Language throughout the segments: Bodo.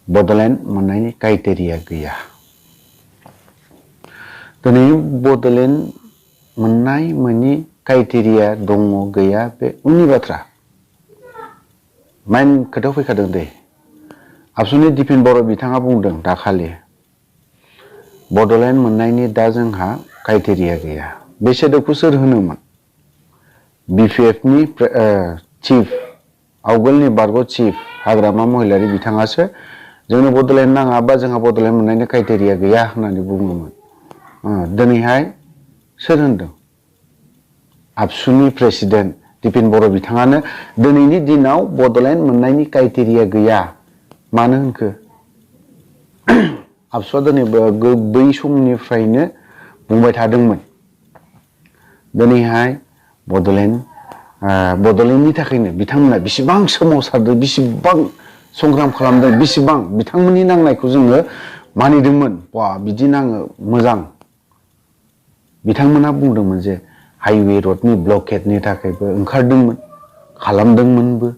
बड'लेण्ड मोननायनि क्राइटेरिया गैया। दिनै बड'लेण्ड मोननाय मोनि क्राइटेरिया दङ गैया बे उननि बाथ्रा। मेन खोथायाव फैखादों दे। आबसुनि दिपेन बर' बिथाङा बुंदों दाखालि बड'लेण्ड मोननायनि दा जोंहा क्राइटेरिया गैया। बे सोदोबखौ सोर होनोमोन? BPFनि चिफ आवगोलनि बारग' चिफ हाग्रामा महिलारि बिथाङासो जोंनो बड'लेण्ड नाङा बा जोंहा बड'लेण्ड मोननायनि क्राइटेरिया गैया होननानै बुङोमोन। दिनैहाय सोर होनदों? आबसुनि प्रेसिडेन्ट दिपेन बर' बिथाङानो दिनैनि दिनाव बड'लेण्ड मोननायनि क्राइटेरिया गैया मानो होनखो? आबसुआ दिनै बै समनिफ्रायनो बुंबाय थादोंमोन दिनैहाय बड'लेण्डनि थाखायनो बिथांमोना बेसेबां सोमावसारदों, बेसेबां संग्राम खालामदों, बेसेबां बिथांमोननि नांनायखौ जोङो मानिदोंमोन। बा बिदि नाङो मोजां। बिथांमोना बुंदोंमोन जे हाइवे रडनि ब्लकेटनि थाखायबो ओंखारदोंमोन, खालामदोंमोनबो।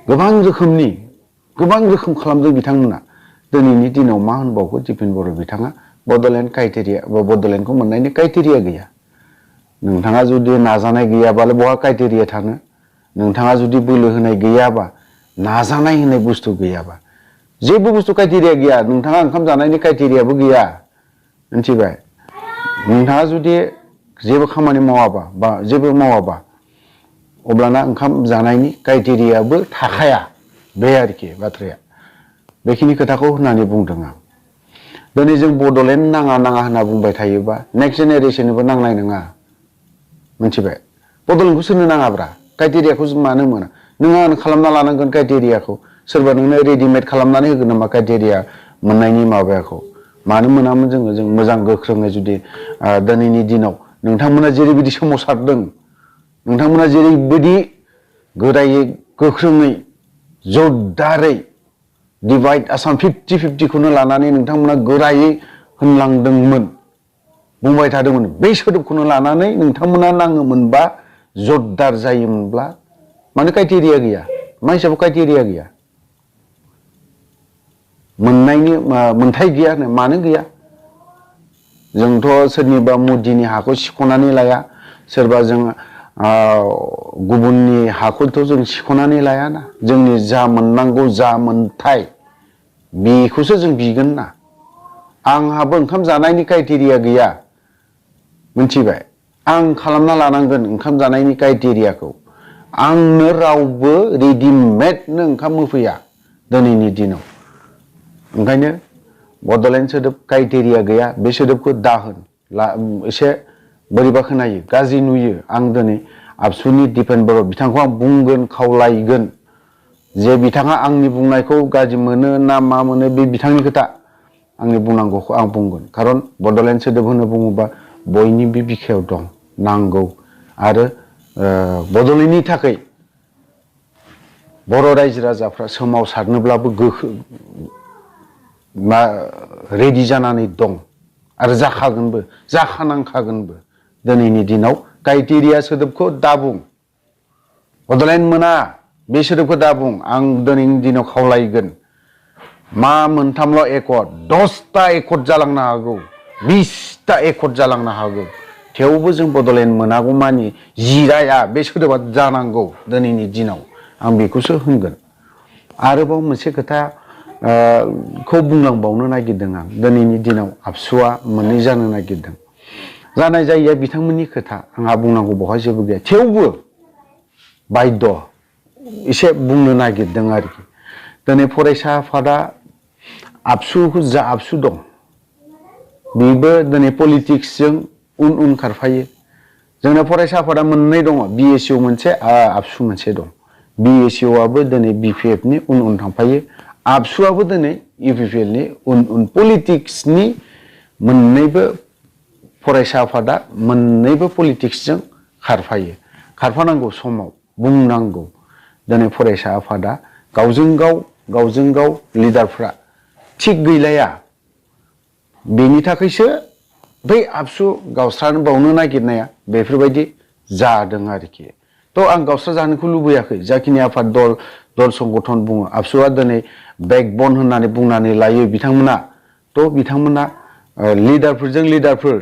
गोबां रोखोम खालामदों बिथांमोना। दिनैनि दिनाव मा होनबावगौ दिपेन बर' बिथाङा बड'लेण्ड क्राइटेरिया बा बड'लेण्डखौ मोननायनि क्राइटेरिया गैया। नोंथाङा जुदि नाजानाय गैयाबालाय बहा क्राइटेरिया थानो? नोंथाङा जुदि बोलो होनाय गैयाबा, नाजानाय होनाय बुस्थु गैयाबा, जेबो बुस्थु क्राइटेरिया गैया। नोंथाङा ओंखाम जानायनि क्राइटेरियाबो गैया, मिथिबाय? नोंथाङा जुदि जेबो खामानि मावाबा बा जेबो मावाबा अब्लाना ओंखाम जानायनि क्राइटेरियाबो थाखाया। बे आरोखि बाथ्राया। बेखिनि खोथाखौ होननानै बुंदों आं। दिनै जों बड'लेण्ड नाङा होनना बुंबाय थायोबा नेक्स्ट जेनेरेसननोबो नांनाय नङा, मिथिबाय? बड'लेण्डखौ सोरनो नाङाब्रा? क्राइटेरियाखौ जों मानो मोना? नों आं खालामना लानांगोन क्राइटेरियाखौ। सोरबा नोंनो रेडिमेड खालामनानै होगोन नामा क्राइटेरिया मोननायनि माबायाखौ? मानो मोनामोन जों मोजां गोख्रोङै जुदि दिनैनि दिनाव नोंथांमोना जेरैबायदि सोमावसारदों, नोंथांमोना जेरैबायदि गोरायै गोख्रोङै जरदारै डिभाइड आसाम 50-50खौनो लानानै नोंथांमोना गोरायै होनलांदोंमोन, बुंबाय थादोंमोन। बै सोदोबखौनो लानानै नोंथांमोना नाङोमोनबा, जरदार जायोमोनब्ला मानो क्राइटेरिया गैया? मा हिसाबै क्राइटेरिया गैया? मोननायनि मोनथाय गैया होनो मानो गैया? जोंथ' सोरनिबा मुदिनि हाखौ सिख'नानै लाया, सोरबा जों गुबुननि हाखौथ' जों सिख'नानै लायाना। जोंनि जा मोननांगौ जा मोनथाय बेखौसो जों बिगोन ना। आंहाबो ओंखाम जानायनि क्राइटेरिया गैया, मिथिबाय? आं खालामना लानांगोन ओंखाम जानायनि क्राइटेरियाखौ। आंनो रावबो रेडिमेडनो ओंखाम होफैया दिनैनि दिनाव। ओंखायनो बड'लेण्ड सोदोब क्राइटेरिया गैया बे सोदोबखौ दाहोन एसे बोरैबा खोनायो, गाज्रि नुयो। आं दिनै आबसुनि दिपेन बर' बिथांखौ आं बुंगोन, खावलायगोन जे बिथाङा आंनि बुंनायखौ गाज्रि मोनो ना मा मोनो बे बिथांनि खोथा। आंनि बुंनांगौखौ आं बुंगोन। खारन बड'लेण्ड सोदोब होनना बुङोबा बयनिबो बिखायाव दं, नांगौ। आरो बड'लेण्डनि थाखाय बर' रायजो राजाफ्रा सोमावसारनोब्लाबो रेडि जानानै दं आरो जाखागोनबो, जाखानांखागोनबो। दिनैनि दिनाव क्राइटेरिया सोदोबखौ दाबुं, बड'लेण्ड मोना बे सोदोबखौ दाबुं। आं दिनैनि दिनाव खावलायगोन। मा मोनथामल' एकर्ड, 10टा एकर्ड जालांनो हागौ, 20टा एकर्ड जालांनो हागौ। थेवबो जों बड'लेण्ड मोनागौमानि जिराया बे सोदोबा जानांगौ दिनैनि दिनाव। आं बेखौसो होनगोन। आरोबाव मोनसे खोथा खौ बुंलांबावनो नागिरदों आं। दिनैनि दिनाव आबसुआ मोननै जानो नागिरदों। जानाय जायैया बिथांमोननि खोथा, आंहा बुंनांगौ बेवहाय जेबो गैया। थेवबो बायद' एसे बुंनो नागिरदों आरोखि। दिनै फरायसा आफादा आबसुखौ जा आबसु दं बेबो दिनै पलिटिक्सजों उन खारफायो। जोंना फरायसा आफादा मोननै दङ, BSU मोनसे, आबसु मोनसे दं। BSUआबो दिनै BPFनि उन थांफायो। आबसुआबो दिनै UPPLनि उन पलिटिक्सनि मोननैबो फरायसा आफादा मोननैबो पलिटिक्सजों खारफायो। खारफानांगौ समाव बुंनांगौ। दिनै फरायसा आफादा गावजों गाव लिडारफ्रा थिग गैलाया। बेनि थाखायसो बै आबसु गावस्राबावनो नागिरनाया बेफोरबायदि जादों आरोखि। थ' आं गावस्रा जानोखौ लुबैयाखै। जाखिनि आफाद दल दल संगठन बुङो आबसुआ दिनै बेकबन होननानै बुंनानै लायो बिथांमोना थ' बिथांमोना लिडारफोरजों लिडारफोर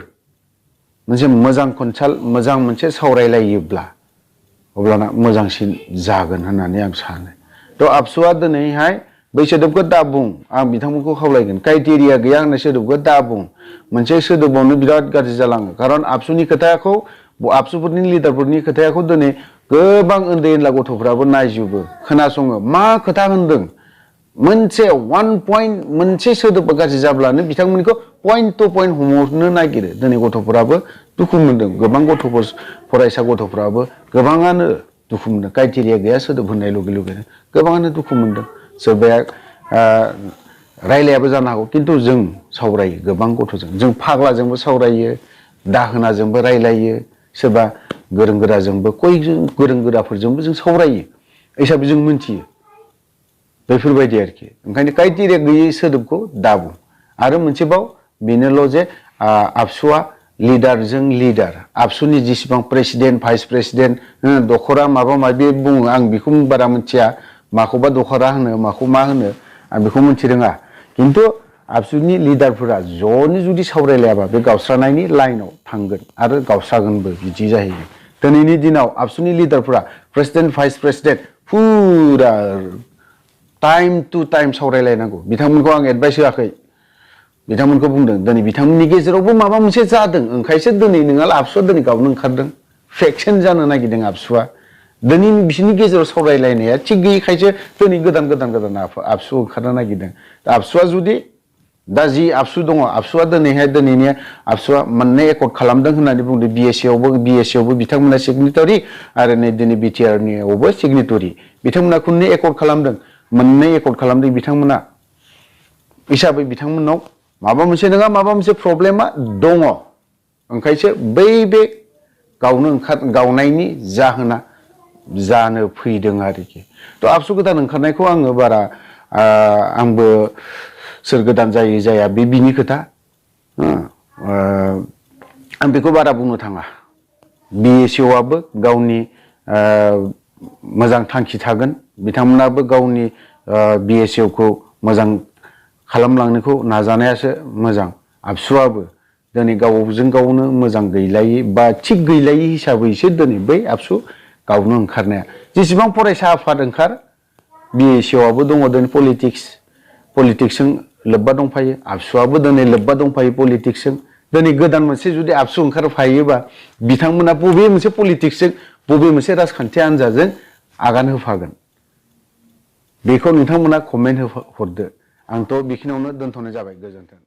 मोनसे मोजां कनसाल्ट मोजां मोनसे सावरायलायोब्ला अब्लाना मोजांसिन जागोन होननानै आं सानो थ' आबसुआ दिनैहाय बै सोदोबखौ दा बुं आं बिथांमोनखौ खावलायगोन क्राइटेरिया गैया होननाय सोदोबखौ दा बुं मोनसे सोदोबावनो बिराद गाज्रि जालाङो खारन आबसुनि खोथाखौ आबसुफोरनि लिडारफोरनि खोथाखौ दिनै गोबां उन्दै उनला गथ'फ्राबो नायजोबो खोनासङो मा खोथा होनदों मोनसे 1 पॉइंट मोनसे सोदोबा गाज्रि जाब्लानो बिथांमोनखौ पॉइंट टू पॉइंट हमनो नागिरो दिनै गथ'फोराबो दुखु मोनदों गोबां गथ'फोर फरायसा गथ'फ्राबो गोबाङानो दुखु मोनदों क्राइटेरिया गैया सोदोब होननाय लगे लगेनो गोबाङानो दुखु मोनदों सोरबाया रायलायाबो जानो हागौ खिन्थु जों सावरायो गोबां गथ'जों जों फाग्लाजोंबो सावरायो दाहोनाजोंबो रायलायो सोरबा गोरों गोराजोंबो कयजों गोरों गोराफोरजोंबो जों सावरायो हिसाबै जों मिथियो बेफोरबायदि आरोखि ओंखायनो क्राइटेरिया गैयै सोदोबखौ दा बुं आरो मोनसेबाव बेनोल' जे आबसुआ लिडारजों लिडार आबसुनि जेसेबां प्रेसिडेन्ट भाइस प्रेसिडेन्ट दखरा माबा माबि बुङो आं बेखौ बारा मिथिया माखौबा दखरा होनो माखौ मा होनो आं बेखौ मिथि रोङा खिन्थु आबसुनि लिडारफोरा ज'नो जुदि सावरायलायाबा बे गावस्रानायनि लाइनाव थांगोन आरो गावस्रागोनबो बिदि जाहैयो दिनैनि दिनाव आबसुनि लिडारफोरा प्रेसिडेन्ट भाइस प्रेसिडेन्ट फुरा टाइम टू टाइम सावरायलायनांगौ बिथांमोनखौ आं एडभाइस होआखै बिथांमोनखौ बुंदों दिनै बिथांमोननि गेजेरावबो माबा मोनसे जादों ओंखायसो दिनै नोंहा आबसुआ दिनै गावनो ओंखारदों फेक्सन जानो नागिरदों आबसुआ दिनै बिसोरनि गेजेराव सावरायलायनाया थिग गैयैखायसो दिनै गोदान आबसु ओंखारनो नागिरदों आबसुआ जुदि दा जि आबसु दङ आबसुआ दिनैहाय दिनैनि आबसुआ मोननै एकर्ड खालामदों होननानै बुंदों बिएसएआवबो बिथांमोना सिगनेटरि आरो नै दिनै बिटिआरनियावबो सिगनेटरि बिथांमोना खननै एकर्ड खालामदों मोननै एकर्ड खालामदों बिथांमोना हिसाबै बिथांमोननाव माबा मोनसे नङा माबा मोनसे प्रब्लेमा दङ ओंखायसो बे गावनायनि जाहोना जानो फैदों आरोखि थ' आबसु गोदान ओंखारनायखौ आङो बारा आंबो सोर गोदान जायो जाया बे बिनि खोथा आं बेखौ बारा बुंनो थाङा बिएसएआबो गावनि मोजां थांखि थागोन बिथांमोनाबो गावनि बिएसएखौ मोजां खालामलांनोखौ नाजानायासो मोजां आबसुआबो दिनै गावजों गावनो मोजां गैलायै बा थिग गैलायै हिसाबैसो दिनै बै आबसु गावनो ओंखारनाया जेसेबां फरायसा आफाद ओंखार बिएसएआवबो दङ दिनै पलिटिक्सजों लोब्बा दंफायो आबसुआबो दिनै लोब्बा दंफायो पलिटिक्सजों दिनै गोदान मोनसे जुदि आबसु ओंखारफायोबा बिथांमोना बबे मोनसे पलिटिक्सजों बबे मोनसे राजखान्थि हान्जाजों आगान होफागोन बेखौ नोंथांमोना कमेन्ट हरदो आंथ' बेखिनियावनो दोनथ'नाय जाबाय गोजोन्थों।